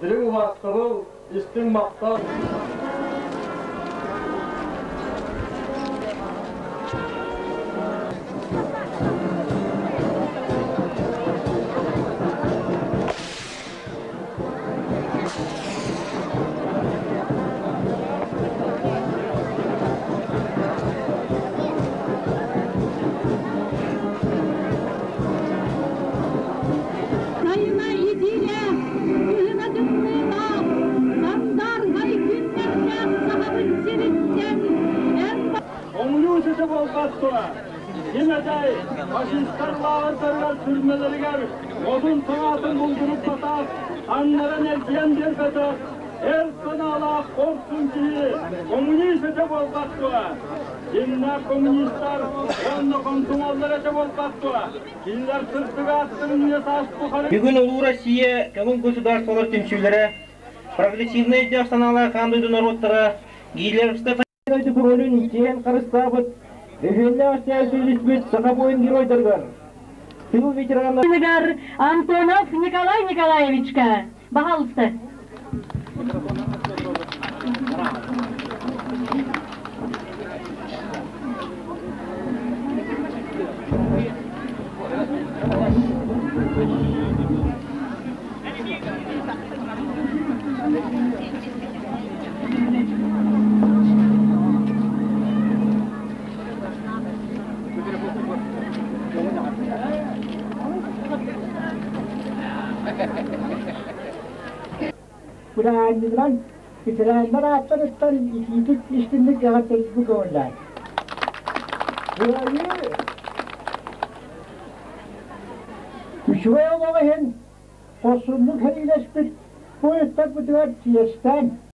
Дириҥ убаастабыл, истиҥ махтал. Сайына итиилээх, кыһына тымныылаах, сандаархай күннэрдээх Сахабыт сириттэн эн Оҥнуу ситэ буолбат дуо? Ким этэй, фашистар лааҕырдарыгар түрмэлэригэр модун санаатын булгуруппатах, аннарын эргийэн биэрбэтэх, эр санаалаах хорсун киһи коммунист этэ буолбат дуо? Дьиҥнээх коммунистар уонна комсомоллар этэ буолбат дуо? Кинилэр сырдык ааттарын үйэ саас тухары Бүгүн Улуу Россия көҥүл государстволар түмсүүлэрэ, прогрессивнай өйдөөх санаалаах аан дойду норуоттара Гитлеровскай дойду ролун киэн харыстаабыт, өһүөннээх өстөөх сүллүспүт саха буойун геройдарыгар, тыыл ветераннарыгар Антонов Николай Николаевичка, пожалуйста. Бырааһынньыгынан ветераннар ааттарыттан итиитик истинник эҕэрдэлиирбин көҥүллээн. Кыайыы үчүгэй олох иһин хорсуннук сэриилэспит буойуттарбытыгар чиэстээн.